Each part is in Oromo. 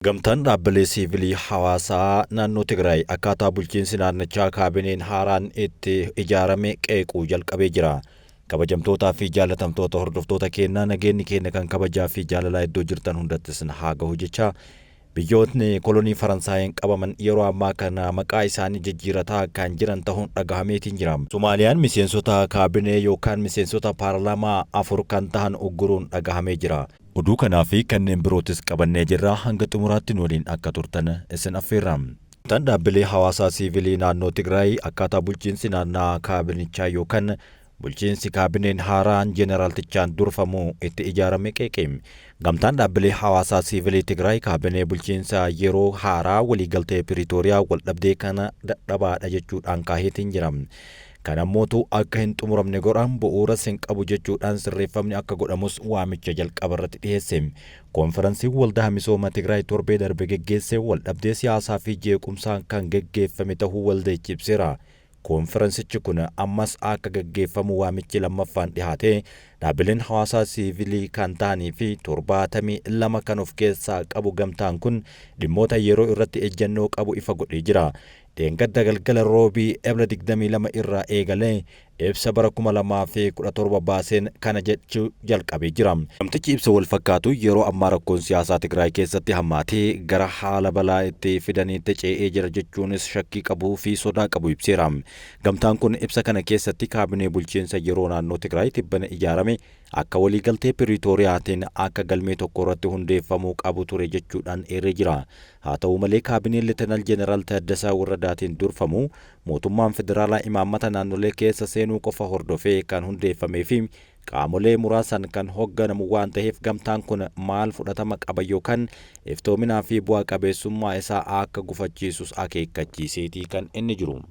Gamtaan dhaabbilee siivilii hawaasaa naannoo Tigraay akkaataa bulchiinsi naannichaa kaabineen haaraan itti ijaarame qeequu jalqabee jira. Kabajamtootaa fi jaalatamtoota hordoftoota keenyaa, nageenyi keenya kan kabajaa fi jaalalaa iddoo jirtan hundatti isin haa gahu jecha, biyyootni kolonii Faransaayeen qabaman yeroo ammaa kana maqaa isaanii jijjiirataa kan jiran ta'uun dhagahameetiin jira. Somaaliyaan miseensota kaabinee yookaan miseensota paarlaamaa afur kan tahan ugguruun dhagahamee jira. Oduu kanaa fi kanneen birootis qabannee jirra, hanga xumuraatti nu waliin akka turtan isin affeerra. Gamtaan dhaabbilee hawaasaa siivilii naannoo Tigraay akkaataa bulchiinsi naannaa kaabinichaa yookaan bulchiinsi kaabineen haaraan jeeneraaltichaan durfamu itti ijaarame qeeqe. Gamtaan dhaabbilee hawaasaa siivilii Tigraay kaabinee bulchiinsa yeroo haaraa waliigaltee Piriitooriyaa waldhabdee kana dadhabaadha jechuudhaan kaaheetiin jira. Kan ammootu akka hin xumuramne godhan, bu'uuras hin qabu jechuudhaan sirreeffamni akka godhamus waamicha jalqaba irratti dhiheesse. Koonfiransiin Waldaa Misooma Tigraay torbee darbe geggeesse waldhabdee siyaasaa fi jeequmsaan kan geggeeffame tahuu walda'ichi ibseera. Koonfiransichi kun ammas akka gaggeeffamu waamichi lammaffaan dhihaate dhaabbileen hawaasaa siivilii kan ta'anii fi 72 kan of keessaa qabu gamtaan kun dhimmoota yeroo irratti ejjennoo qabu ifa godhee jira. Dheengadda galgala Roobii Ebla 22 irraa eegalee ibsa bara 2017 baaseen kana jechuu jalqabee jira. Gamtichi ibsa wal fakkaatu yeroo ammaa rakkoon siyaasaa Tigraay keessatti hammaatee gara haala balaa itti fidaniitti ce'ee jira jechuunis shakkii qabuu fi sodaa qabu ibseera. Gamtaan kun ibsa kana keessatti kaabinee bulchiinsa yeroo naannoo Tigraay tibbana ijaarame akka waliigaltee Piriitooriyaatiin akka galmee tokko irratti hundeeffamuu qabu ture jechuudhaan eeree jira. Haa ta'u malee, kaabineen Letenaal Jeneraal Taaddasaa Warradaatiin durfamu mootummaan federaalaa imaammata naannolee keessa seenuu qofa hordofee kan hundeeffamee fi qaamolee muraasaan kan hoogganamu waan ta'eef, gamtaan kun maal fudhatama qaba yookaan iftoominaa fi bu'aa qabeessummaa isaa akka gufachiisus akeekkachiiseetii kan inni jiru.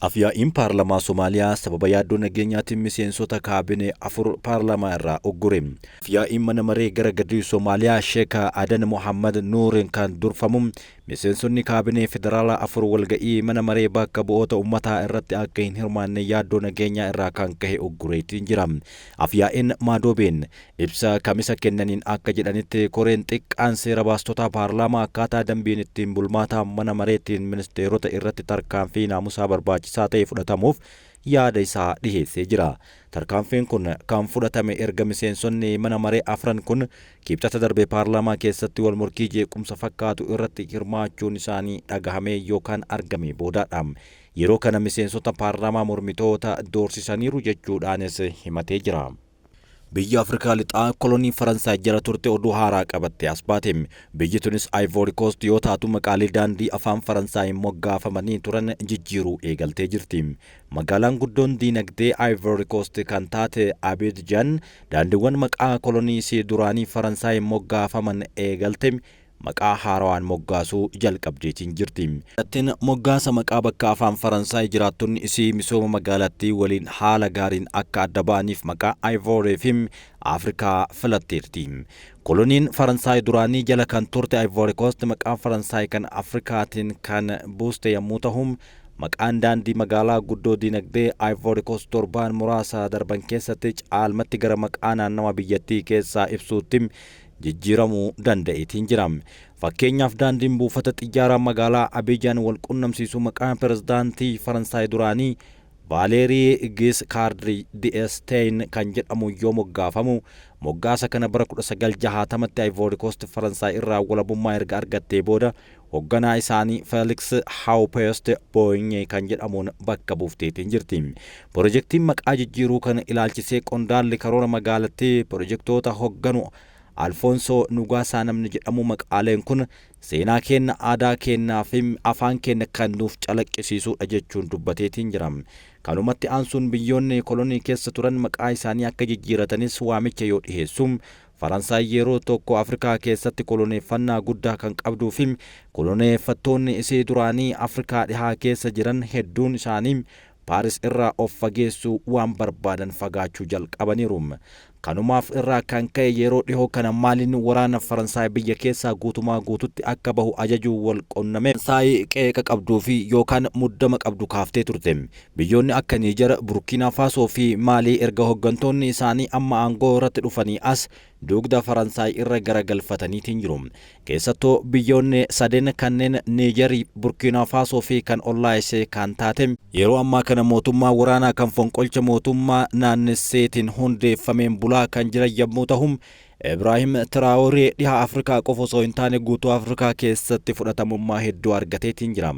Afyaa'iin paarlamaa Somaaliyaa sababa yaaddoo nageenyaatiin miseensota kaabinee afur paarlamaa irraa uggure. Afyaa'iin mana maree gara gadii Somaaliyaa Sheek Adan Mohammad Nuuriin kan durfamu miseensonni kaabinee federaalaa afur walga'ii mana maree bakka bu'oota uummataa irratti akka hin hirmaanne yaaddoo nageenyaa irraa kan kahe uggureetiin jira. Afyaa'iin Maadoobeen ibsa Kamisa kennaniin akka jedhanitti, koreen xiqqaan seera baastotaa paarlaamaa akkaataa dambiin ittiin bulmaataa mana mareetiin ministeerota irratti tarkaanfii naamusaa barbaachisaa ta'e fudhatamuuf yaada isaa dhiheessee jira. Tarkaanfiin kun kan fudhatame erga miseensonni mana maree afran kun Kibxata darbe paarlaamaa keessatti wal morkii jeequmsa fakkaatu irratti hirmaachuun isaanii dhagahamee yookaan argame boodaadha. Yeroo kana miseensota paarlaamaa mormitoota doorsisaniiru jechuudhaanis himatee jira. Biyya Afrikaa Lixaa kolonii Faransaay jala turte oduu haaraa qabattee as baate. Biyyi tunis Ivory Coast yoo taatu, maqaalee daandii afaan Faransaayiin moggaafamanii turan jijjiiruu eegaltee jirti. Magaalaan guddoon diinagdee Ivory Coast kan taate Abidjan daandiiwwan maqaa kolonii isii duraanii Faransaayiin moggaafaman eegalte maqaa haarawaan moggaasuu jalqabdeetiin jirti. Magaalattiin moggaasa maqaa bakka afaan Faransaay jiraattonni isii misooma magaalattii waliin haala gaariin akka adda ba'aniif maqaa Ivory fi Afrikaa filatteerti. Koloniin Faransaay duraanii jala kan turte Ivory Coast maqaa Faransaay kan Afrikaatiin kan buuste yommuu ta'u, maqaan daandii magaalaa guddoo diinagdee Ivory Coast torbaan muraasa darban keessatti caalmatti gara maqaa naannawa biyyattii keessaa ibsuutti jijjiiramuu danda'eetiin jira. Fakkeenyaaf, daandiin buufata xiyyaaraa magaalaa Abijaan wal qunnamsiisu maqaa pirezidaantii Faransaay duraanii Vaaleerii Giskaard d'Estaing kan jedhamu yoo moggaafamu, moggaasa kana bara 1960tti Ivory Coast Faransaay irraa walabummaa erga argattee booda hoogganaa isaanii Felix Houphouët Boigny kan jedhamuun bakka buufteetiin jirti. Pirojektiin maqaa jijjiiruu kana ilaalchisee qondaalli karoora magaalattii pirojektoota hoogganu Alfoonsoo Nugaasaa namni jedhamu, maqaaleen kun seenaa keenya, aadaa keenyaa fi afaan keenya kan nuuf calaqqisiisudha jechuun dubbateetiin jira. Kanumatti aansuun biyyoonni kolonii keessa turan maqaa isaanii akka jijjiiratanis waamicha yoo dhiheessu, Faransaay yeroo tokko Afrikaa keessatti koloneeffannaa guddaa kan qabduu fi koloneeffattoonni isii duraanii Afrikaa Dhihaa keessa jiran hedduun isaanii Paaris irraa of fageessuu waan barbaadan fagaachuu jalqabaniiru. Kanumaaf irraa kan ka'e yeroo dhihoo kana Maaliin waraana Faransaay biyya keessaa guutumaa guututti akka bahu ajajuu wal qunname. Faransaay qeeqa qabduu fi yookaan muddama qabdu kaaftee turte. Biyyoonni akka Niijar, Burkiinaa Faasoo fi Maalii erga hoggantoonni isaanii amma aangoo irratti dhufanii as dugda Faransaay irra garagalfataniitiin jiru. Keessattuu biyyoonni sadeen kanneen Niijarii, Burkiinaa Faasoo fi kan ollaa ishee kan taate yeroo ammaa kana mootummaa waraanaa kan fonqolcha mootummaa naannesseetiin hundeeffameen bulaa kan jiran yommuu ta'u, Ibraahim Tiraawuree dhiha Afrikaa qofa osoo hin taane guutuu Afrikaa keessatti fudhatamummaa hedduu argateetiin jira.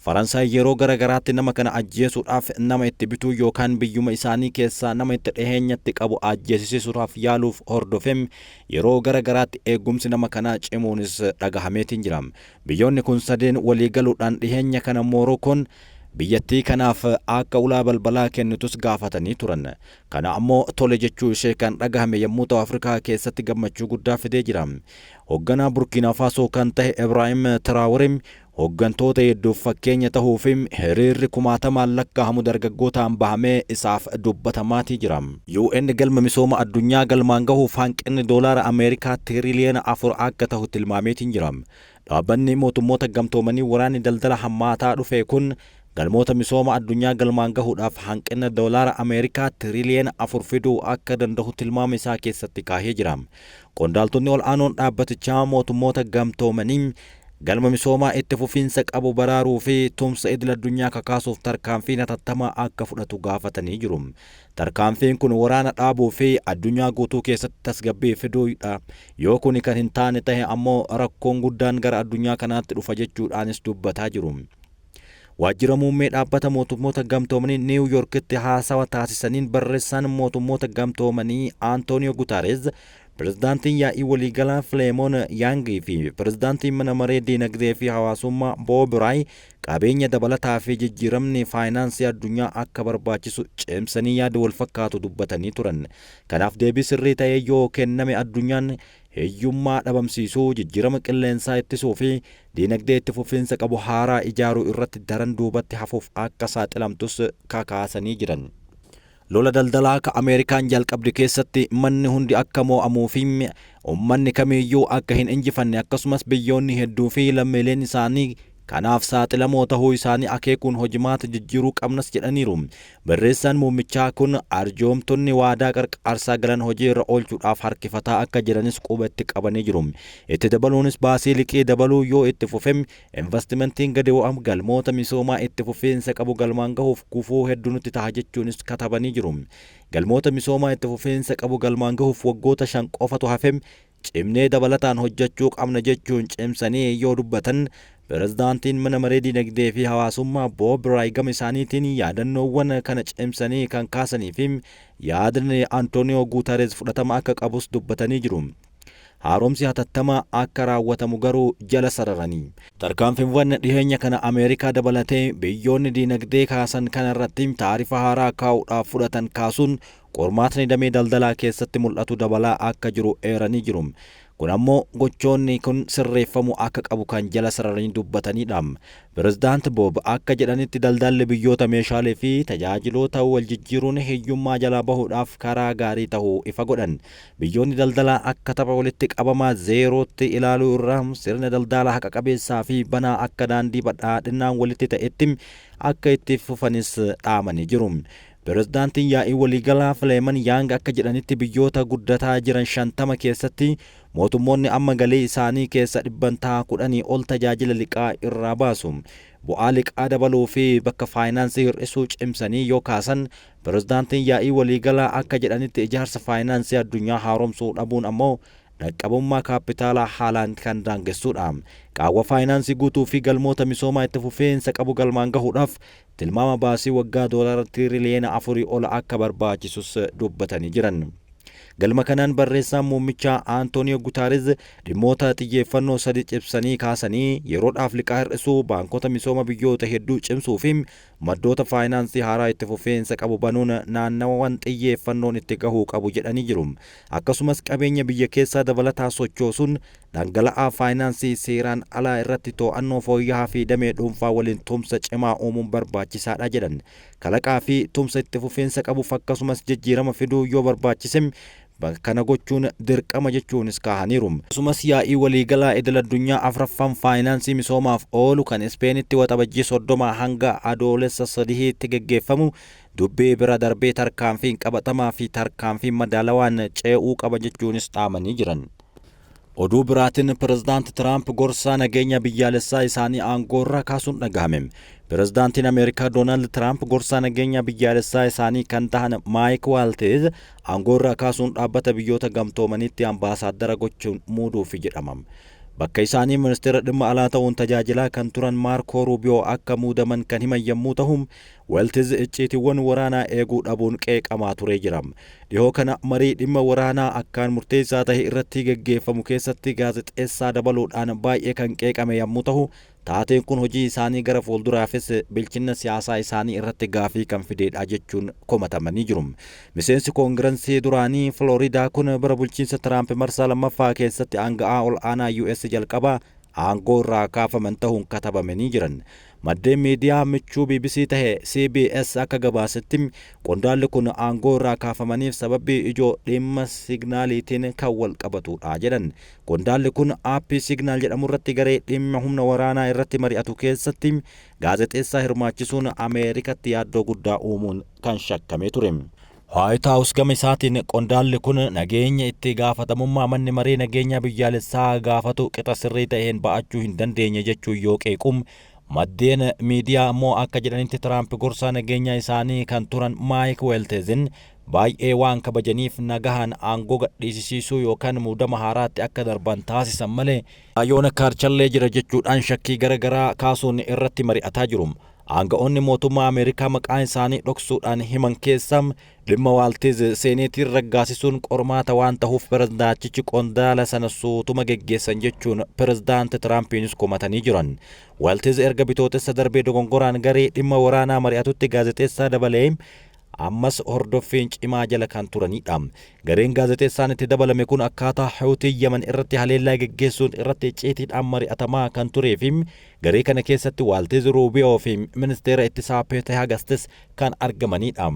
Faransaay yeroo gara garaatti nama kana ajjeesuudhaaf nama itti bituu yookaan biyyuma isaanii keessaa nama itti dhiheenyatti qabu ajjeesisuudhaaf yaaluuf hordofem yeroo gara garaatti eegumsi nama kanaa cimuunis dhagahameetiin jira. Biyyoonni kun sadeen walii galuudhaan dhiheenya kana Moorokoon biyyattii kanaaf akka ulaa balbalaa kennitus gaafatanii turan. Kana ammoo tole jechuu ishee kan dhagahame yommuu ta'u, Afrikaa keessatti gammachuu guddaa fidee jira. Hoogganaa Burkiinaa Faasoo kan ta'e Ibraahim Tiraawuree hooggantoota hedduuf fakkeenya ta'uu fi hiriirri kumaatamaan lakkaa'amu dargaggootaan bahamee isaaf dubbatamaatii jira. UN galma misooma addunyaa galmaan gahuuf hanqinni doolaara Ameerikaa tiriliyoona 4 akka ta'u tilmaameetiin jira. Dhaabbanni mootummoota gamtoomanii waraanni daldala hammaataa dhufe kun galmoota misooma addunyaa galmaan gahuudhaaf hanqina doolaara Ameerikaa tiriliyoona 4 fiduu akka danda'u tilmaama isaa keessatti kaahee jira. Qondaaltonni ol aanoon dhaabbatichaa mootummoota gamtoomanii galma misoomaa itti fufiinsa qabu baraaruu fi tumsa idil addunyaa kakaasuuf tarkaanfii hatattamaa akka fudhatu gaafatanii jiru. Tarkaanfiin kun waraana dhaabuu fi addunyaa guutuu keessatti tasgabbii fiduudha. Yoo kuni kan hin taane ta'e ammoo rakkoon guddaan gara addunyaa kanaatti dhufa jechuudhaanis dubbataa jiru. Waajjira muummee dhaabbata mootummoota gamtoomanii Niiw Yoorkitti haasawa taasisaniin barreessaan mootummoota gamtoomanii Antooniyoo Gutareez, pirezidaantiin yaa'ii waliigalaa Fileemoon Yaangii fi pirezidaantiin mana maree diinagdee fi hawaasummaa Boob Raay qabeenya dabalataa fi jijjiiramni faayinaansii addunyaa akka barbaachisu cimsanii yaada wal fakkaatu dubbatanii turan. Kanaaf deebii sirrii ta'ee yoo kenname addunyaan hiyyummaa dhabamsiisuu, jijjiirama qilleensaa ittisuu fi diinagdee itti fufiinsa qabu haaraa ijaaruu irratti daran duubatti hafuuf akka saaxilamtus kakaasanii jiran. Lola daldalaa akka Ameerikaan jalqabde keessatti manni hundi akka mo'amuu fi uummanni kamiiyyuu akka hin injifanne, akkasumas biyyoonni hedduu fi lammiileen isaanii kanaaf saaxilamoo ta'uu isaanii akeekuun hojimaata jijjiiruu qabnas jedhaniiru. Barreessaan muummichaa kun arjoomtonni waadaa qarqaarsaa galan hojii irra oolchuudhaaf harkifataa akka jiranis quba itti qabanii jiru. Itti dabaluunis baasii liqii dabaluu yoo itti fufem investimentiin gadi bu'am galmoota misoomaa itti fufiinsa qabu galmaan gahuuf gufuu hedduu nutti ta'a jechuunis katabanii jiru. Galmoota misoomaa itti fufiinsa qabu galmaan gahuuf waggoota 5 qofatu hafem, cimnee dabalataan hojjechuu qabna jechuun cimsanii yoo dubbatan, pirezidaantiin mana maree diinagdee fi hawaasummaa Boob Raay gama isaaniitiin yaadannoowwan kana cimsanii kan kaasanii fi yaadni Antooniyoo Guutareez fudhatama akka qabus dubbatanii jiru. Haaromsi hatattamaa akka raawwatamu garuu jala sararanii. Tarkaanfiiwwan dhiheenya kana Ameerikaa dabalatee biyyoonni diinagdee kaasan kana irratti taarifa haaraa kaa'uudhaaf fudhatan kaasuun qormaatni damee daldalaa keessatti mul'atu dabalaa akka jiru eeranii jiru. Kun ammoo gochoonni kun sirreeffamuu akka qabu kan jala sararanii dubbatanidha. Pirezidaant Boob akka jedhanitti daldalli biyyoota meeshaalee fi tajaajiloota wal jijjiiruun hiyyummaa jalaa bahuudhaaf karaa gaarii ta'uu ifa godhan. Biyyoonni daldalaa akka tapha walitti qabamaa zeerootti ilaaluu irraa sirna daldalaa haqa qabeessaa fi banaa akka daandii badhaadhinaan walitti ta'etti akka itti fufanis dhaamanii jiru. Pirezidaantiin yaa'ii waliigalaa Fileeman Yaang akka jedhanitti biyyoota guddataa jiran 50 keessatti mootummoonni amma galii isaanii keessa 10% ol tajaajila liqaa irraa baasu. Bu'aa liqaa dabaluu fi bakka faayinaansii hir'isuu cimsanii yoo kaasan, pirezidaantiin yaa'ii waliigalaa akka jedhanitti ijaarsa faayinaansii addunyaa haaromsuu dhabuun ammoo dhaqqabummaa kaapitaalaa haalaan kan daangessuudha. Qaawwa faayinaansii guutuu fi galmoota misoomaa itti fufiinsa qabu galmaan gahuudhaaf tilmaama baasii waggaa doolaara tiriliyoona 4 ol akka barbaachisus dubbatanii jiran. Galma kanaan barreessaan muummichaa Antooniyoo Gutaarez dhimmoota xiyyeeffannoo sadi cimsanii kaasanii yeroodhaaf liqaa hir'isuu, baankota misooma biyyoota hedduu cimsuu fi maddoota faayinaansii haaraa itti fufiinsa qabu banuun naannawwan xiyyeeffannoon itti gahuu qabu jedhanii jiru. Akkasumas qabeenya biyya keessaa dabalataa sochoosuun dhangala'aa faayinaansii seeraan alaa irratti to'annoo fooyya'aa fi damee dhuunfaa waliin tumsa cimaa uumuun barbaachisaadha jedhan. Kalaqaa fi tumsa itti fufiinsa qabuuf akkasumas jijjiirama fiduu yoo barbaachise Kana gochuun dirqama jechuunis kaahaniiru. Akkasumas yaa'ii waliigalaa idil addunyaa afraffaan faayinaansii misoomaaf oolu kan Ispeenitti Waxabajjii 30 hanga Adoolessa 3tti geggeeffamu dubbii bira darbee tarkaanfiin qabatamaa fi tarkaanfiin madaalawaan ce'uu qaba jechuunis dhaamanii jiran. Oduu biraatiin Pirezidaanti Tiraamp gorsaa nageenya biyyaalessaa isaanii aangoo irraa kaasuun dhagahame. Pirezidaantiin Ameerikaa Doonaald Tiraamp gorsaa nageenya biyyaalessaa isaanii kan tahan Maayik Waalteez aangoo irraa kaasuun dhaabbata biyyoota gamtoomaniitti ambaasaaddara gochuun muuduufi jedhama. Bakka isaanii ministeera dhimma alaa ta'uun tajaajilaa kan turan Maarkoo Ruubiyoo akka muudaman kan himan yommuu ta'u, Waltiz icciitiiwwan waraanaa eeguu dhabuun qeeqamaa turee jira. Dhihoo kana marii dhimma waraanaa akkaan murteessaa tahe irratti geggeeffamu keessatti gaazexeessaa dabaluudhaan baay'ee kan qeeqame yommuu tahu, taateen kun hojii isaanii gara fuulduraafis bilchinna siyaasaa isaanii irratti gaafii kan fideedha jechuun komatamanii jiru. Miseensi Koongirensii duraanii Filooridaa kun bara bulchiinsa Tiraamp marsaa lammaffaa keessatti aanga'aa ol aanaa US jalqabaa aangoo irraa kaafaman tahuun katabamanii jiran. Maddeen miidiyaa michuu BBC tahe CBS akka gabaasetti qondaalli kun aangoo irraa kaafamaniif sababii ijoo dhimma signaaliitiin kan wal qabatudha jedhan. Qondaalli kun aappii Signal jedhamu irratti garee dhimma humna waraanaa irratti mari'atu keessatti gaazexeessaa hirmaachisuun Ameerikatti yaaddoo guddaa uumuun kan shakkamee ture. Waayit Haawus gama isaatiin qondaalli kun nageenya itti gaafatamummaa manni maree nageenya biyyaalessaa gaafatu qixa sirrii ta'een ba'achuu hin dandeenye jechuun yoo qeequ, maddeen miidiyaa immoo akka jedhanitti Tiraamp gorsaa nageenya isaanii kan turan Maayik Weelteezin baay'ee waan kabajaniif nagahaan aangoo gadhiisisiisuu yookaan muudama haaraatti akka darban taasisan malee yoona kaarchallee jira jechuudhaan shakkii gara garaa kaasuun irratti mari'ataa jiru. Aanga'oonni mootummaa Ameerikaa maqaa isaanii dhoksuudhaan himan keessa dhimma Waaltiz seeneetiin raggaasisuun qormaata waan tahuuf pirezidaantichi qondaala sana suutuma geggeessan jechuun pirezidaanti Tiraampiinis komatanii jiran. Waaltiz erga bitootessa darbee dogongoraan garee dhimma waraanaa mari'atutti gaazexeessaa dabalee ammas hordoffiin cimaa jala kan turanidha. Gareen gaazexeessaan itti dabalame kun akkaataa Huutii Yaman irratti haleellaa geggeessuun irratti icciitiidhaan mari'atamaa kan turee fi garee kana keessatti Waaltiz, Ruubiyoo fi ministeera ittisaa Peete Hagastis kan argamanidha.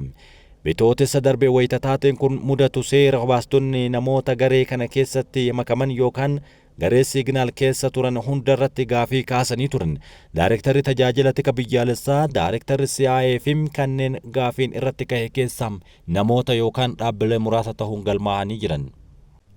Bitootessa darbee wayita taateen kun mudatu seera baastonni namoota garee kana keessatti makaman yookaan garee Signal keessa turan hunda irratti gaafii kaasanii turan. Daarektarri tajaajila tika biyyaalessaa, daarektarri CIA fi kanneen gaafiin irratti kahe keessa namoota yookaan dhaabbilee muraasa ta'uun galmaa'anii jiran.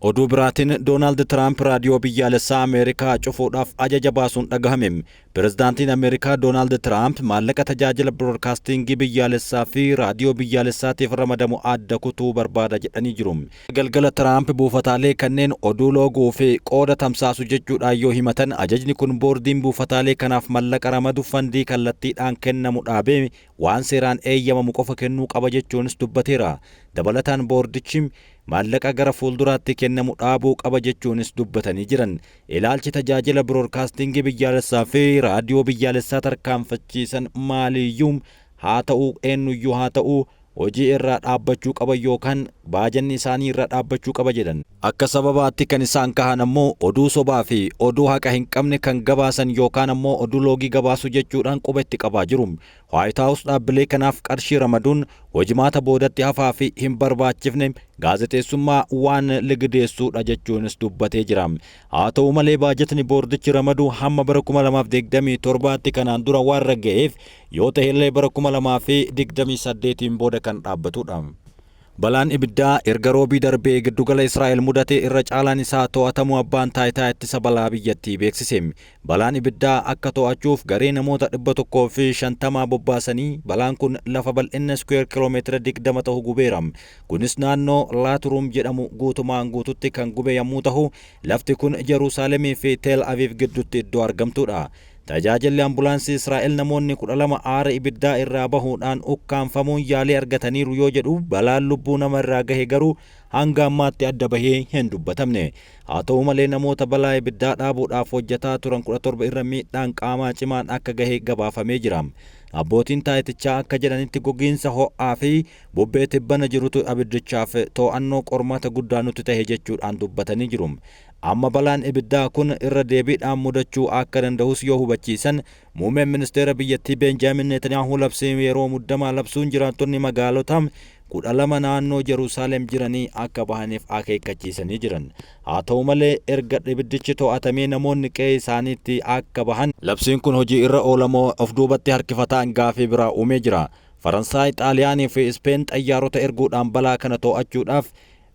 Oduu biraatiin Doonaald Tiraamp raadiyoo biyyaalessaa Ameerikaa cufuudhaaf ajaja baasuun dhagahame. Pirezidaantiin Ameerikaa Doonaald Tiraamp maallaqa tajaajila biroodkaastingii biyyaalessaa fi raadiyoo biyyaalessaatiif ramadamu adda kutuu barbaada jedhanii jiru. Galgala Tiraamp buufataalee kanneen oduu looguu fi qooda tamsaasu jechuudhaan yoo himatan, ajajni kun boordiin buufataalee kanaaf mallaqa ramadu fandii kallattiidhaan kennamu dhaabee waan seeraan eeyyamamu qofa kennuu qaba jechuunis dubbateera. Dabalataan boordichi maallaqa gara fuulduraatti kennamu dhaabuu qaba jechuunis dubbatanii jiran. Ilaalchi tajaajila biroodkaastingii biyyaalessaa fi raadiyoo biyyaalessaa tarkaanfachiisan maaliyyuu haa ta'u, eenyuyyuu haa ta'u, hojii irraa dhaabbachuu qaba yookaan baajanni isaanii irraa dhaabbachuu qaba jedhan. Akka sababaatti kan isaan kahan ammoo oduu sobaa fi oduu haqa hin qabne kan gabaasan yookaan ammoo oduu loogii gabaasu jechuudhaan quba itti qabaa jiru. Waayit Haawus dhaabbilee kanaaf qarshii ramaduun hojimaata boodatti hafaa fi hin barbaachifne gaazexeessummaa waan ligideessuudha jechuunis dubbatee jira. Haa ta'u malee baajatni boordichi ramadu hamma bara 2027tti kanaan dura waan ragga'eef yoo ta'ellee bara 2028 booda kan dhaabbatudha. Balaan ibiddaa erga roobii darbee giddugala Israa'el mudate irra caalaan isaa to'atamuu abbaan taayitaa ittisa balaa biyyattii beeksise. Balaan ibiddaa akka to'achuuf garee namoota 150 bobbaasanii balaan kun lafa bal'ina iskuweer kiloomeetira 20 ta'u gubeera. Kunis naannoo Laatruum jedhamu guutumaan guututti kan gube yommuu ta'u, lafti kun Yerusaalemii fi Teel Aviv gidduutti iddoo argamtudha. Tajaajilli ambulaansii Israa'el namoonni 12 aara ibiddaa irraa bahuudhaan ukkaanfamuun yaalii argataniiru yoo jedhu, balaan lubbuu nama irraa gahe garuu hanga ammaatti adda bahee hin dubbatamne. Haa ta'u malee namoota balaa ibiddaa dhaabuudhaaf hojjetaa turan 17 irra miidhaan qaamaa cimaan akka gahe gabaafamee jira. Abbootiin taayitichaa akka jedhanitti gogiinsa ho'aa fi bubbee tibbana jirutu abiddichaaf to'annoo qormaata guddaa nutti tahe jechuudhaan dubbatanii jiru. Amma balaan ibiddaa kun irra deebiidhaan mudachuu akka danda'us yoo hubachiisan, muummeen ministeera biyyattii Beenjaamin Netanyaahuu labsii yeroo muddamaa labsuun jiraattonni magaalota 12 naannoo Jeruusaalem jiranii akka bahaniif akeekkachiisanii jiran. Haa ta'u malee, erga ibiddichi to'atamee namoonni qe'ee isaaniitti akka bahan labsiin kun hojii irra oolamoo of duubatti harkifataan gaafii biraa uumee jira. Faransaay, Xaaliyaanii fi Ispeen xayyaarota erguudhaan balaa kana to'achuudhaaf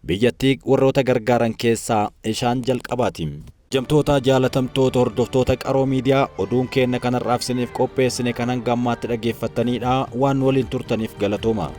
biyyattii warroota gargaaran keessaa isaan jalqabaati. Jamtoota jaalatamtoota hordoftoota Qaroo Miidiyaa, oduun keenya kanarraaf isiniif qopheessine kan hanga ammaatti dhaggeeffattanidha. Waan waliin turtaniif galatooma.